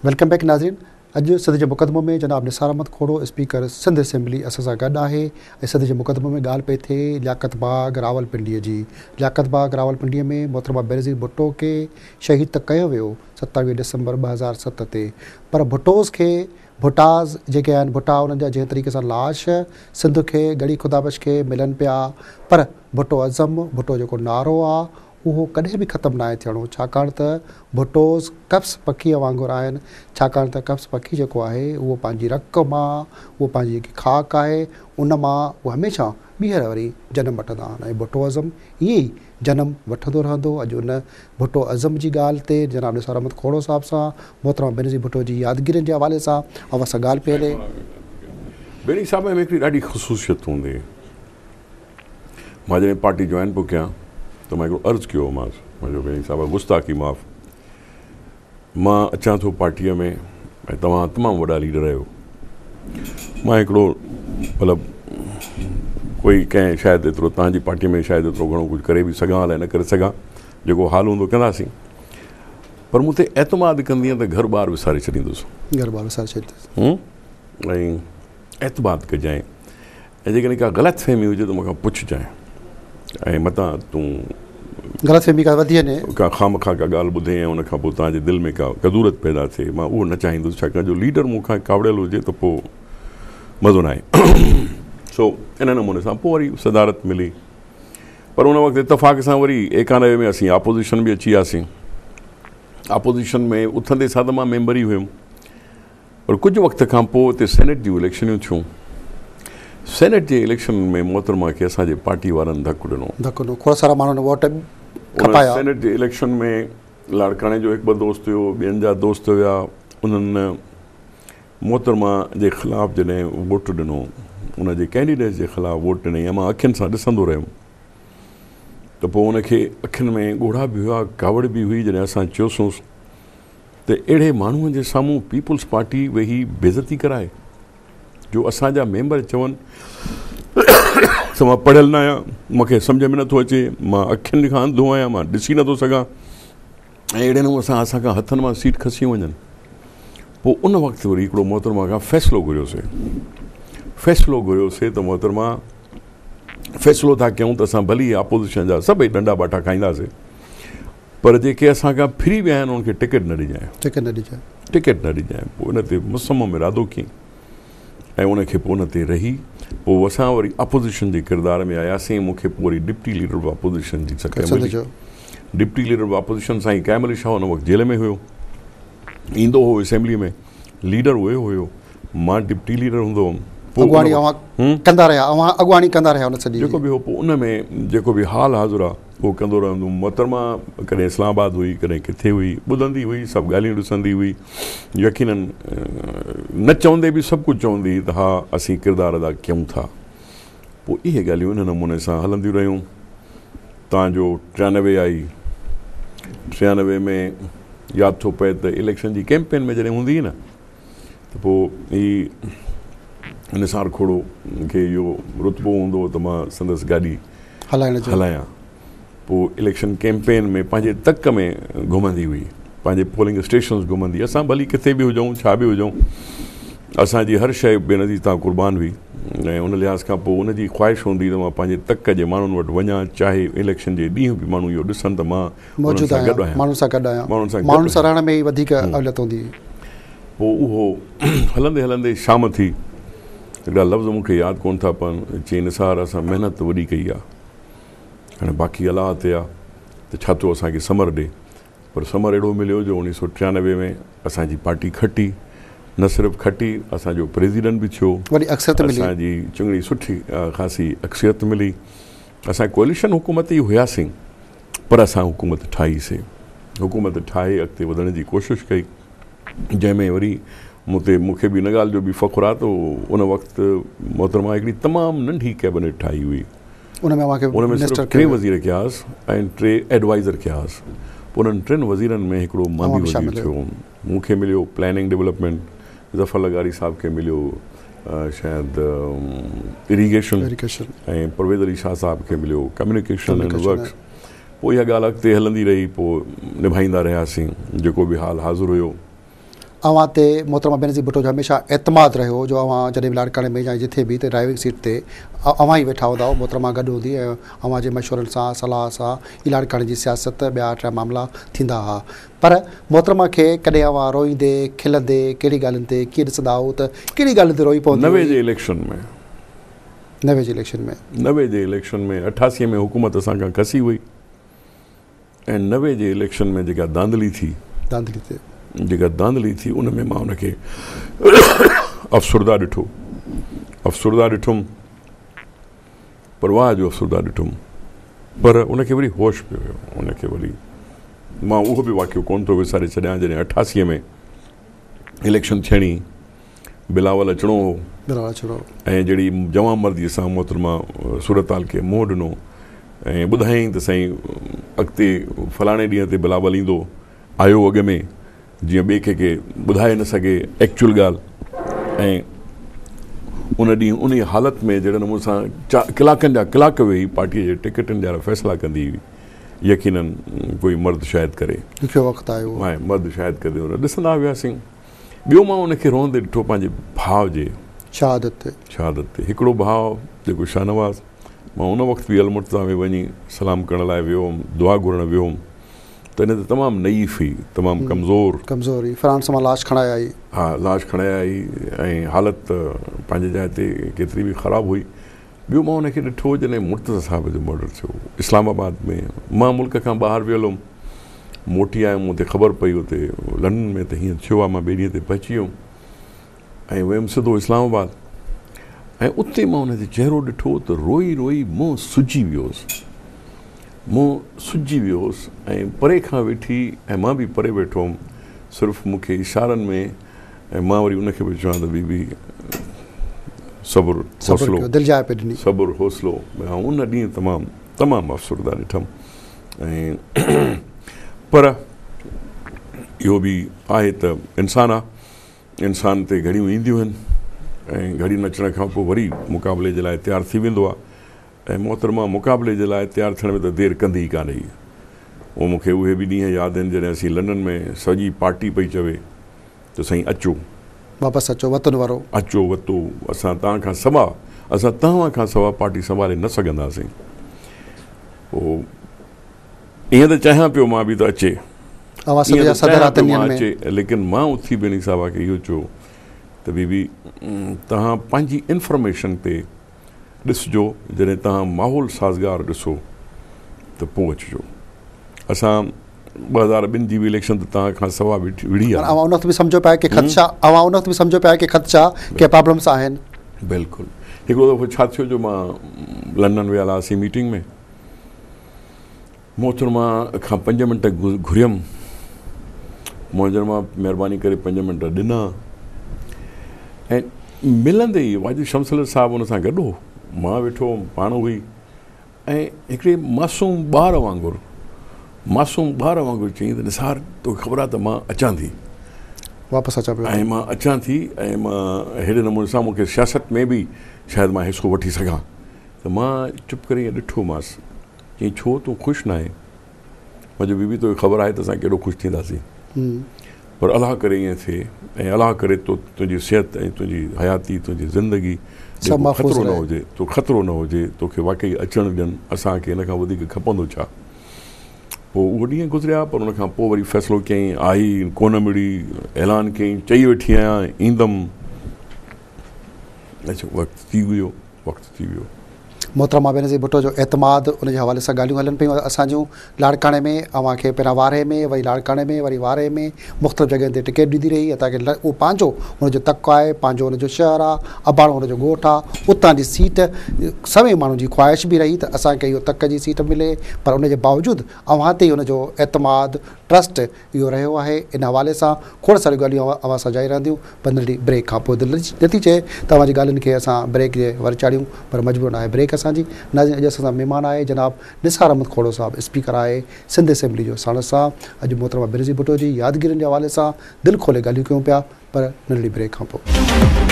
Welcome back ناظرين اڄ سنڌ جي مقدمو ۾ جناب نثار احمد کوڙو اسپيڪر سنڌ اسيمبلي اسان سان گڏ آهي ۽ سنڌ جي مقدمو ۾ ڳالهه پئي ٿئي لياقت باغ راولپنڊي جي لياقت باغ راولپنڊي ۾ محترمه بينظير ڀٽو کي شهيد ته ڪيو ويو 27 ڊسمبر 2007 تي پر ڀٽوز کي ڀٽاز جيڪي آهن ڀٽا انهن جا جنهن طريقي سان لاش سنڌ کي ڳڙهي خدا بخش کي ملن پيا پر ڀٽو ازم ڀٽو جيڪو نعرو آ اهو ڪڏهن به ختم ناهي ٿيڻو ڇاڪاڻ ته ڀٽوز قفس پکيء وانگر آهن ڇاڪاڻ ته قفس پکي جيڪو آهي اهو پنهنجي رڪ مان اهو پنهنجي جيڪي خاڪ آهي ان مان اهو هميشه ٻيهر وري جنم وٺندا آهن ۽ ڀٽو ازم ائين ئي جنم وٺندو رهندو اڄ ان ڀٽو ازم جي ڳالهه تي جناب نثار احمد کوڙو صاحب سان محترمه بينظير ڀٽو جي يادگيرين جي حوالي سان اوهان سان ڳالهه پئي هلي. بيني صاحب ۾ هڪڙي ڏاڍي خصوصيت هوندي هئي. مان جڏهن پارٽي جوائن پيو ڪيان ته مان هڪڙو عرض ڪيو هومانس، مان چيو بيني صاحب گستاخي معاف، مان اچان ٿو پارٽيء ۾ ۽ توهان تمام وڏا ليڊر آهيو، مان هڪڙو مطلب ڪوئي ڪنهن شايد ايترو توهان جي پارٽيء ۾ شايد ايترو گهڻو ڪجهه ڪري به سگهان الائي نه ڪري سگهان، جيڪو حال هوندو ڪنداسين، پر مون تي اعتماد ڪندين ته گهر ٻار وساري ڇڏيندس. گهر ٻار وساري ڇڏيندس. ۽ اعتماد ڪجانء. ۽ جيڪڏهن ڪا غلط فهمي هجي ته مون کان پڇجانء ۽ متان تون غلط فهمي ڪا وڌي وڃي. ڪا خوامخواه ڪا ڳالهه ٻڌين ۽ ان کان پوء توهان جي دل ۾ ڪا ڪدورت پيدا ٿئي، مان اهو نه چاهيندس، ڇاڪاڻ جو ليڊر مون کان ڪاوڙيل هجي ته پوء مزو ناهي. سو ان نموني سان پوء وري صدارت ملي. پر ان وقت اتفاق سان وري 91 ۾ اسين آپوزيشن به اچي وياسين. آپوزيشن ۾ اٿندي سان ته مان ميمبر ئي هيم. پر ڪجهه وقت کان پوء اتي سينيٽ جون اليڪشنيون ٿيون. سينيٽ جي اليڪشن ۾ محترمه کي اسان جي پارٽي وارن ڌڪ ڏنو. ڌڪ ڏنو. کوڙ سارا ماڻهن ووٽ کپايا. ان سينيٽ جي اليڪشن ۾ لاڙڪاڻي جو هڪ ٻه دوست هيو، ٻين جا دوست هيا، انهن محترمه جي خلاف جڏهن ووٽ ڏنو، ان جي ڪينڊيڊيٽ جي خلاف ووٽ ڏنائين ۽ مان اکين سان ڏسندو رهيم ته پوء ان کي اکين ۾ ڳوڙها به هيا، ڪاوڙ به هئي، جڏهن اسان چيوسونس ته اهڙي ماڻهوء جي سامهون پيپلز پارٽي ويهي بيعزتي ڪرائي جو اسان جا ميمبر چون ته مان پڙهيل نه آهيان، مون کي سمجهه ۾ نٿو اچي، مان اکين کان انڌو آهيان، مان ڏسي نٿو سگهان ۽ اهڙي نموني سان اسان کان هٿن مان سيٽ کسي وڃن. پوء ان وقت وري هڪڙو محترمه کان فيصلو گهريوسي، فيصلو گهريوسي ته محترمه فيصلو ٿا ڪيون ته اسان ڀلي اپوزيشن جا سڀئي ڏنڊا باٺا کائينداسي پر جيڪي اسان کان ڦري ويا آهن انهن کي ٽڪيٽ نه ڏجانء. ٽڪيٽ نه ڏجانء. ٽڪيٽ نه ڏجانء. پوء ان تي مصمم ارادو ڪيائين ۽ ان کي پوء ان تي رهي پوء اسان وري اپوزيشن جي ڪردار ۾ آياسين. مون کي پوء وري ڊپٽي ليڊر آف اپوزيشن جي سگهه ملي. ڊپٽي ليڊر آف اپوزيشن سائين قائم علي شاهه ان وقت جيل ۾ هيو. ايندو هو اسيمبلي ۾ ليڊر اهو هيو. مان ڊپٽي ليڊر هوندو هوم. پوء اڳواڻي اوهان ڪندا رهيا. اوهان اڳواڻي ڪندا رهيا ان سڄي جي. جيڪو به هو پوء ان ۾ جيڪو به حال حاضر آ. اهو ڪندو رهندو هوم. محترمه ڪڏهن اسلام آباد هئي، ڪڏهن ڪٿي هئي، ٻڌندي هئي، سڀ ڳالهيون ڏسندي هئي. يقيناً نه چوندي به سڀ ڪجهه چوندي هئي ته ها اسين ڪردار ادا ڪيون ٿا. پوء اهي ڳالهيون ان نموني سان هلنديون رهيون تان جو 93 آئي. 93 ۾ ياد ٿو پئي ته اليڪشن جي ڪئمپين ۾ جڏهن هوندي هئي نه ته پوء هي نثار کوڙو کي اهو رتبو هوندو هو ته مان سندس گاڏي هلايان. پوء اليڪشن ڪئمپين ۾ پنهنجي تڪ ۾ گهمندي هئي، پنهنجي پولنگ اسٽيشنز گهمندي. اسان ڀلي ڪٿي به هجون، ڇا به هجون، اسان جي هر شيء بينظير تان قربان هئي ۽ ان لحاظ کان پوء ان جي خواهش هوندي ته مان پنهنجي تڪ جي ماڻهن وٽ وڃان، چاهي اليڪشن جي ڏينهن به ماڻهو اهو ڏسن ته مان انهن سان گڏ آهيان. ماڻهن سان گڏ آهيان. ماڻهن سان رهڻ ۾ ئي وڌيڪ اوليت هوندي هئي. پوء اهو هلندي هلندي شام ٿي. هڪڙا لفظ مون کي ياد ڪونه ٿا پون. چيائين نثار اسان محنت ته وڏي ڪئي آ. هاڻي باقي الله تي آ ته ڇا ٿو اسان کي ثمر ڏي. پر ثمر اهڙو مليو جو 1993 ۾ اسان جي پارٽي کٽي. نه صرف کٽي اسان جو پريزيڊنٽ به ٿيو. وڏي اڪثريت ملي. اسان جي چڱي سٺي خاصي اڪثريت ملي. اسان ڪوئليشن حڪومت ئي هياسين پر اسان حڪومت ٺاهي سي. حڪومت ٺاهي اڳتي وڌڻ جي ڪوشش ڪئي. جنهن ۾ وري مون تي مون کي به ان ڳالهه جو به فخر آهي ته ان وقت محترمه هڪڙي تمام ننڍي ڪئبنيٽ ٺاهي هئي. ان ۾ اوهان کي ان ۾ صرف ٽي وزير ڪيا هئس ۽ ٽي ايڊوائيزر ڪيا هئس. پوء انهن ٽن وزيرن ۾ هڪڙو مان به وزير ٿيو هوم. مون کي مليو پلاننگ ڊولپمينٽ، ظفر لغاري صاحب کي مليو شايد اريگيشن ۽ پرويز علي شاهه صاحب کي مليو ڪميونيڪيشن اينڊ ورڪس. پوء اها ڳالهه اڳتي هلندي رهي، پوء نڀائيندا رهياسين، جيڪو به حال حاضر هيو. اوهان تي محترمه بينظير ڀٽو جو هميشه اعتماد رهيو جو اوهان جڏهن به لاڙڪاڻي ۾ يا جٿي به ته ڊرائيونگ سيٽ تي اوهان ئي ويٺا هوندا هئو، محترمه گڏ هوندي ۽ اوهان جي مشورن سان صلاح سان ئي لاڙڪاڻي جي سياست ٻيا ٽيا معاملا ٿيندا هئا پر محترمه کي ڪڏهن اوهان روئيندي کلندي ڪهڙي ڳالهين تي ڪيئن ڏسندا هئو ته ڪهڙي ڳالهين تي روئي پوندي 90 هئي؟ جي اليڪشن ۾. 90 جي اليڪشن ۾. 90 جي اليڪشن ۾ 88 ۾ حڪومت اسان کان کسي وئي. ۽ 90 جي اليڪشن ۾ جيڪا ڌانڌلي ٿي. ڌانڌلي ٿي. جيڪا ڌانڌلي ٿي ان ۾ مان ان کي افسرده ڏٺو. افسرده ڏٺم پر واهه جو افسرده ڏٺم پر ان کي وري هوش پيو ويو ان کي وري مان اهو به واقعو ڪونه ٿو وساري ڇڏيان جڏهن 88 ۾ اليڪشن ٿيڻي بلاول اچڻو هو. بلاول اچڻو هو. ۽ جهڙي جوان مرديء سان محترمه صورتحال کي منهن ڏنو ۽ ٻڌايائين ته سائين اڳتي فلاڻي ڏينهن تي بلاول ايندو، آيو اڳ ۾ جيئن ٻئي ڪنهن کي ٻڌائي نه سگهي ايڪچوئل ڳالهه ۽ ان ڏينهن انهيء حالت ۾ جهڙي نموني سان ڪلاڪن جا ڪلاڪ ويهي پارٽيء جي ٽڪيٽن جا فيصلا ڪندي هئي يقينن ڪوئي مرد شايد ڪري. ڏکيو وقت آيو. مرد شايد ڪري ڏسندا وياسين. ٻيو مان ان کي روئندي ڏٺو پنهنجي ڀاء جي. شهادت تي. شهادت تي. هڪڙو ڀاء جيڪو شاهنواز، مان ان وقت به المرتضيٰ ۾ وڃي سلام ڪرڻ لاء ويو هوم، دعا گهرڻ ويو هوم ته ان ته تمام نعيف هئي، تمام ڪمزور. ڪمزور هئي، فرانس مان لاش کڻائي آئي. ها لاش کڻائي آئي ۽ حالت پنهنجي جاء تي ڪيتري به خراب هئي. ٻيو مان ان کي ڏٺو جڏهن مرتضيٰ صاحب جو مرڊر ٿيو اسلام آباد ۾، مان ملڪ کان ٻاهر ويل هوم، موٽي آيم اتي خبر پئي اتي لنڊن ۾ ته هيئن ٿيو آهي، مان ٻئي ڏينهن تي پهچي ويم ۽ ويم سڌو اسلام آباد ۽ اتي مان ان جو چهرو ڏٺو ته روئي روئي منهن سجي ويو هوس، منهن سجي ويو هوس ۽ پري کان ويٺي ۽ مان به پري ويٺو هوم، صرف مون کي اشارن ۾ ۽ مان وري ان کي به چوان ته بي بي صبر حوصلو دل جاء پئي ڏني صبر حوصلو ان ڏينهن تمام تمام افسرده ڏٺم ۽ پر اهو به آهي ته انسان آ انسان تي گهڙيون اينديون آهن ۽ گهڙين اچڻ کان پوء وري مقابلي جي لاء تيار ٿي ويندو آ ۽ محترمه مقابلي جي لاء تيار ٿيڻ ۾ ته دير ڪندي ئي ڪانه هئي. اهو مون کي اهي به ڏينهن ياد آهن جڏهن اسين لنڊن ۾ سڄي پارٽي پئي چوي ته سائين اچو. واپس اچو وطن ورو. اچو وتو اسان توهان کان سوا اسان توهان کان سوا پارٽي سنڀالي نه سگهنداسين. پوء ائين ته چاهيان پيو مان به ته اچي. اوهان سنڌ جا صدر آ تن ڏينهن ۾. اچي ليڪن مان اٿي بيني صاحبه کي اهو چيو ته بي بي توهان پنهنجي انفارميشن تي ڏسجو، جڏهن توهان ماحول سازگار ڏسو ته پوء اچجو. اسان 2002 جي به اليڪشن ته توهان کان سوا وڙهي آهي. اوهان ان وقت به سمجهو پيا ڪي خدشا اوهان ان وقت به سمجهو پيا ڪي خدشا ڪي پرابلمس آهن. بلڪل. هڪڙو دفعو ڇا ٿيو جو مان لنڊن ويل هئاسين ميٽنگ ۾. محترمه کان پنج منٽ گهريم، محترمه مهرباني ڪري پنج منٽ ڏنا ۽ ملندي ئي واجد شمس الله صاحب ان سان گڏ هو، مان ويٺو هوم، پاڻ هئي ۽ هڪڙي معصوم ٻار وانگر معصوم ٻار وانگر چيائين ته نثار توکي خبر آهي ته مان اچان ٿي واپس اچان پيو ۽ مان اچان ٿي ۽ مان اهڙي نموني سان مون کي سياست ۾ به شايد مان حصو وٺي سگهان ته مان چپ ڪري ائين ڏٺومانس. چيائين ڇو تون خوش ناهين؟ مان چيو بي بي توکي خبر آهي ته اسان ڪيڏو خوش ٿينداسين پر الله ڪري ائين ٿئي ۽ الله ڪري تو تنهنجي صحت ۽ تنهنجي حياتي تنهنجي زندگي ڏي ڪو خطرو نه هجي تو خطرو نه هجي توکي واقعي اچڻ ڏين اسان کي ان کان وڌيڪ کپندو ڇا؟ پوء اهو ڏينهن گذريا پر ان کان پوء وري فيصلو ڪيائين آئي ڪونه مڙي اعلان ڪيائين چئي ويٺي آهيان ايندم اچ وقت ٿي ويو وقت ٿي ويو. محترمه بينظير ڀٽو جو اعتماد ان جي حوالي سان ڳالهيون هلن پيون اسان جون لاڙڪاڻي ۾ اوهان کي پهريان وارهي ۾ وري لاڙڪاڻي ۾ وري وارهي ۾ مختلف جڳهين تي ٽڪيٽ ڏيندي رهي حتيٰ ڪه اهو پنهنجو ان جو تڪ آهي پنهنجو ان جو شهر آهي اباڻو ان جو ڳوٺ آهي اتان جي سيٽ سوين ماڻهن جي خواهش به رهي ته اسان کي اهو تڪ جي سيٽ ملي پر ان جي باوجود اوهان تي ان جو اعتماد ٽرسٽ اهو رهيو آهي ان حوالي سان کوڙ ساريون ڳالهيون اوهان سان جاري رهنديون پر ننڍڙي بريڪ کان پوء دل نٿي چئي ته اوهان جي ڳالهين کي اسان بريڪ جي ور چاڙهيون پر مجبورن آهي بريڪ اسان جي ناظرين اڄ اسان سان مهمان آهي جناب نثار احمد کوڙو صاحب اسپيڪر آهي سنڌ اسيمبلي جو ساڻس سان اڄ محترمه بينظير ڀٽو جي يادگيرين جي حوالي سان دل کولي ڳالهيون ڪيون پيا پر ننڍڙي بريڪ کان پوء.